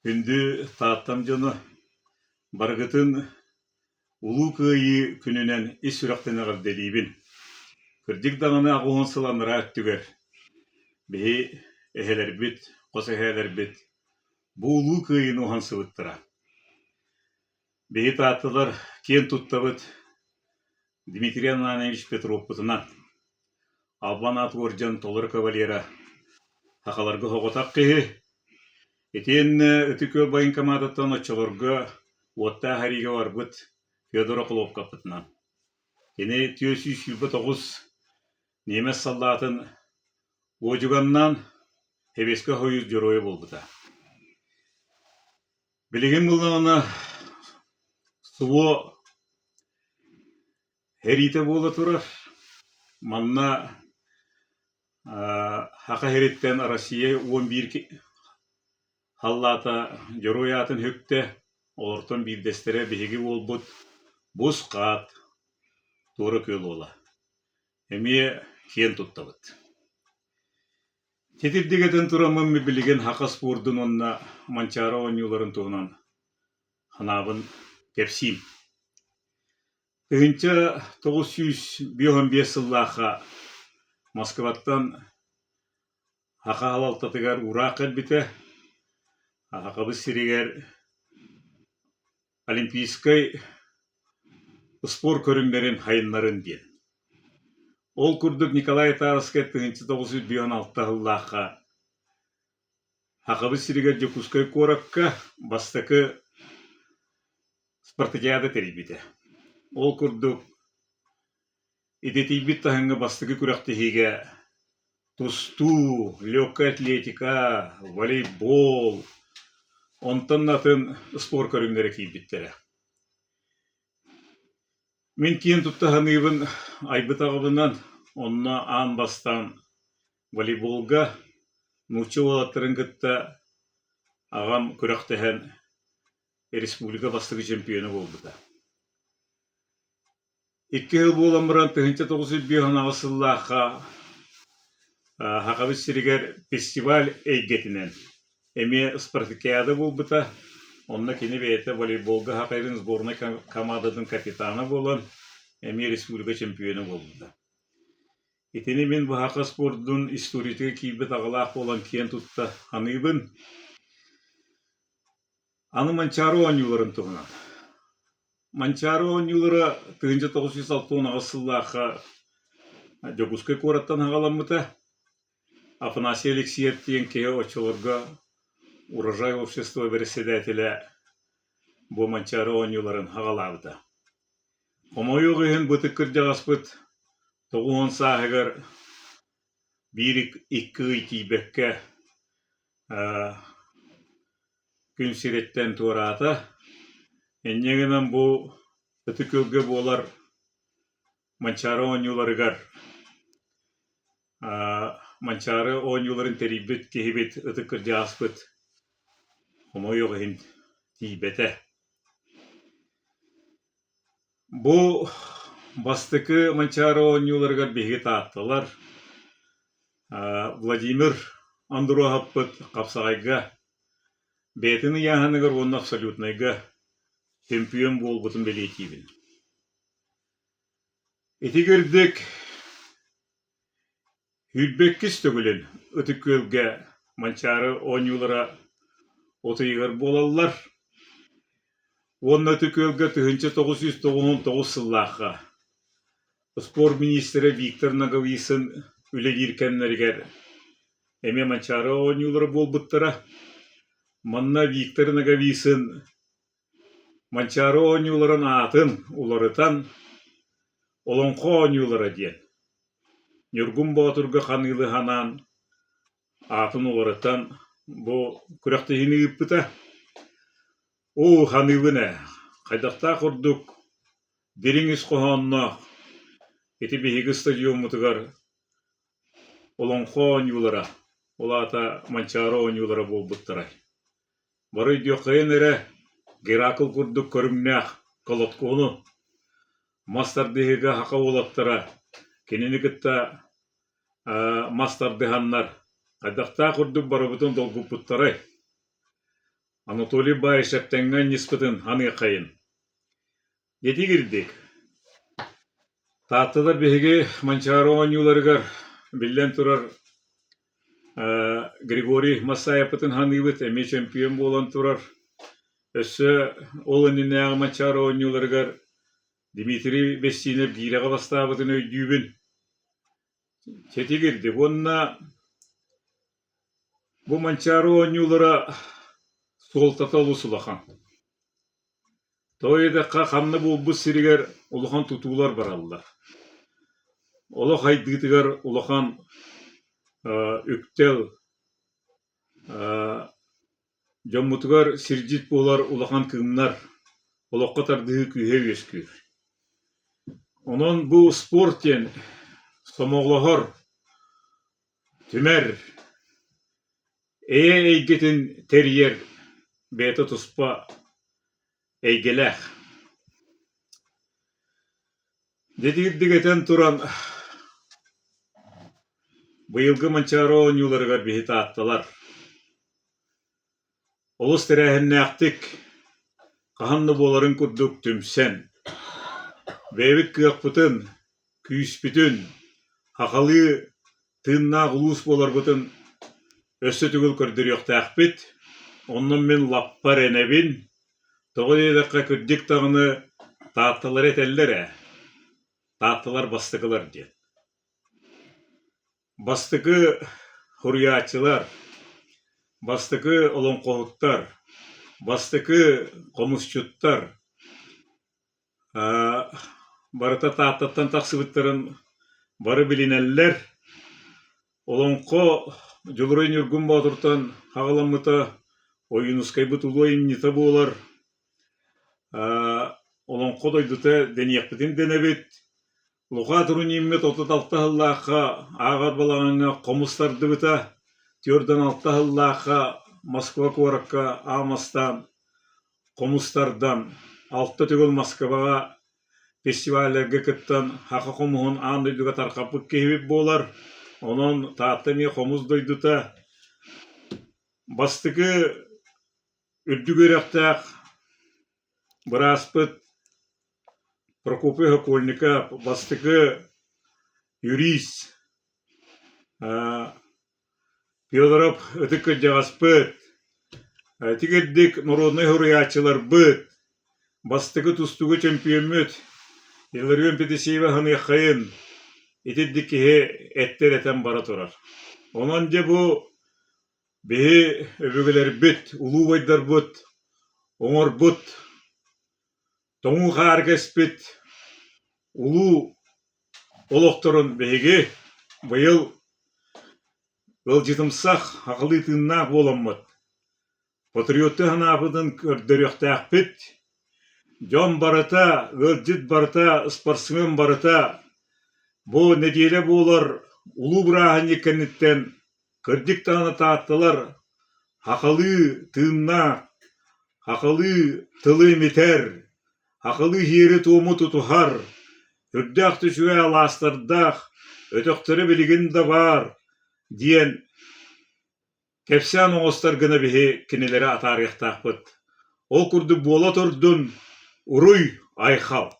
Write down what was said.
Күндү Тааттам дьоно, барыгытын Улуу Кыайыы күнүнэн ис сүрэхтэн эҕэрдэлиибин! Кырдьык даҕаны 80 сыл анараа өттүгэр биһи эһэлэрбит, хос эһээлэрбит бу Улуу Кыайыыны уһансыбыттара. Биһи таатталар киэн туттабыт Дмитрий Ананьевич Петровпутунан. Албан аат уордьан толору кавалера, сахаларга соҕотох киһи. Итиэннэ Ытык Күөл военкоматыттан оччолорго уоттаах эриигэ барбыт Федор Охлопковпутунан. Кини 429 немец саллаатын уодьуганнаан Сэбиэскэй Сойуус Дьоруойа буолбута. Билигин буллаҕына СВО сэриитэ буола турар. Манна Саха сириттэн Россия 11 халлаата Дьоруой аатын сүктэ. Олортон биирдэстэрэ биһиги уолбут Бус-Хаат Туора Күөл уола. Эмиэ киэн туттабыт. Итирдик этэн тураммын билигин саха спордун уонна Манчаары оонньууларын туһунан санаабын кэпсиим. 1955 сыллаахха Москваттан саха салалтатыгар уураах кэлбитэ. Сахабыт сиригэр Олимпийскай спорт көрүҥнэрин сайыннарын диэн. Ол курдук Николай Тарскай 1956 сыллаахха Сахабыт сиригэр Дьокуускай куоракка бастакы спартакиада тэрийбитэ. Ол курдук идэтийбит таһымҥа бастакы күрэхтэһиигэ тустуу, легкая атлетика, волейбол, онтон да атын спорт көрүҥнэрэ киирбиттэрэ. Мин киэн тутта саныыбын айбыт аҕабынан, онно аан бастаан волейболга нуучча уолаттарын кытта аҕам күрэхтэһэн республика бастакы чемпиона буолбута. Икки сыл буолан баран 1958 сыллаахха Сахабыт сиригэр фестиваль эйгэтинэн эмиэ спартакиада буолбута. Онно кини бэйэтэ волейболга Саха сборнай командатын капитана буолан, эмиэ республика чемпиона буолбута. Итини мин бу саха спордун историятыгар киирбит аҕалаах буолан киэн тутта саныыбын. Аны Манчаары оонньууларын туһунан. Манчаары оонньуулара 1968 сыллаахха Дьокуускай куораттан аҕаламмыта. Афанасий Алексеев диэн киһи оччолорго Урожай общество бэрэссэдээтэлэ бу Манчаары оонньууларын аҕалаабыта. Хомойуох иһин бу ытык кырдьаҕаспыт 90 сааһыгар биир икки ый тиийбэккэ күн сириттэн туораата. Инньэ гынан бу Ытык Күөлгэ буолар Манчаары оонньууларыгар Манчаары оонньууларын тэрийбит киһибит ытык кырдьаҕаспыт хомойуох иһин тиийбэтэ. Бу бастакы Манчаары оонньууларыгар биһиги таатталар Владимир Андруоһаппыт хапсаҕайга бэйэтин ыйааһыныгар уонна абсолютнайга чемпион буолбутун бэлиэтиибин. Ити курдук Сүүрбэккис төгүлүн Ытык Күөлгэ Манчаары оонньуулара от ыйыгар буолаллар уонна Ытык Күөлгэ 1999 сыллаахха спорт миниистирэ Виктор Ноговицын үлэлиир кэмнэригэр эмиэ Манчаары оонньуулара буолбуттара. Манна Виктор Ноговицын Манчаары оонньууларын аатын уларытан «Олоҥхо оонньуулара» диэн Ньургун Боотурга ханыылыһанаан аатын уларытан бу күрэхтэһиини ыыппыта. Оо, ханыыбын ээ, хайдахтаах курдук дириҥ ис хоһоонноох ити биһиги стадиоммутугар Олоҥхо оонньуулара, ол аата Манчаары оонньуулара буолбуттарай. Бары өйдүөххэйин эрэ, Геракл курдук көрүҥнээх колоткону мас тардыһыыга саха уолаттара кинини кытта мас тардыһаннар хайдахтаах курдук барыбытын долгуппуттарай. Анатолий Баишев тэҥҥэ анньыспытын аныаххайын. Дьэтигирдик. Таатталар биһиги Манчаары оонньууларыгар, биллэн турар, Григорий Массаевпытын ханыыбыт, эмиэ чемпион буолан турар. Өссө ол иннинээҕи Манчаары оонньууларыгар Дмитрий Бестинов гиирэҕэ бастаабытын өйдүүбүн. Сэтигирдик уонна бу Манчаары оонньуулара суолтата олус улахан. Тоҕо диэтэххэ, ханна буолбут сиригэр улахан тутуулар бараллар. Олох айдыытыгар улахан үктэл, дьоммутугар сирдьит буолар улахан кыымнар, олоххо тардыһыы күүһэ үөскүүр. Онон бу спорт диэн сомоҕолоһор, түмэр, эйэ эйгэтин тэрийэр бэйэтэ туспа эйгэлээх. Дьэтигирдик этэн туран, быйылгы Манчаары оонньууларыгар биһи таатталар олус тэрээһиннээхтик, хаһан да буоларын курдук түмсэн, бэйэбит кыахпытын, күүспүтүн, хахалыы тыыннаах улуус буоларбытын өссө төгүл көрдөрүөхтээхпит. Онно мин лаппа эрэнэбин. Тоҕо диэтэххэ, кырдьык даҕаны таатталары этэллэр ээ, таатталар бастакылар диэн. Бастакы суруйааччылар, бастакы олоҥхоһуттар, бастакы хомусчуттар барыта Тааттаттан тахсыбыттарын бары билинэллэр. Олоҥхо Дьулуруй Ньургун Боотуртан аҕаламмыта Ойуунускайбыт улуу айымньыта буолар. Олоҥхо дойдута дэниэхпитин дэнэбит. Луха Туруниммыт 36 сыллаахха ааҕар балаҕаҥҥа хомус тардыбыта, 46 сыллаахха Москва куоракка аамастаан хомус тардан, алта төгүл Москваҕа фестивалларга кыттан саха хомуһун аан дойдуга тарҕаппыт киһибит буолар. Онон Таатта эмиэ хомус дойдута. Бастакы үрдүк үөрэхтээх бырааспыт Прокопий Сокольников бастакы юрист Федоров ытык кырдьаҕаспыт, итигирдик норуодунай суруйааччыларбыт, бастакы тустууга чөмпүйүөммүт Илларион Петисеева ханыаххайын итирдик киһи эттэр этэн бара турар. Онон дьэ бу биһи өбүгэлэрбит, улуу убайдарбыт оҥорбут тоҥуу хаар кэспит улуу олохторун биһиги быйыл ыалдьытымсах, аҕалыы тыыннаах буоламмыт, патриоттуу санаабытын көрдөрүөхтээхпит. Дьон барыта, ыалдьыт барыта, спортсмен барыта бу нэдиэлэ буолар улуу бырааһынньык кэнниттэн кырдьык даҕаны таатталар хахалыы тыыннаах, хахалыы тылы имитэр, Хахылыы иһиэри-туому тутуһар, үрдээх да үчүгэй алаастардаах, өтөхтөрө билигин да баар диэн кэпсээн оҥостор гына биһи кинилэри атаарыахтаахпыт. Ол курдук буола турдун, уруй-айхал!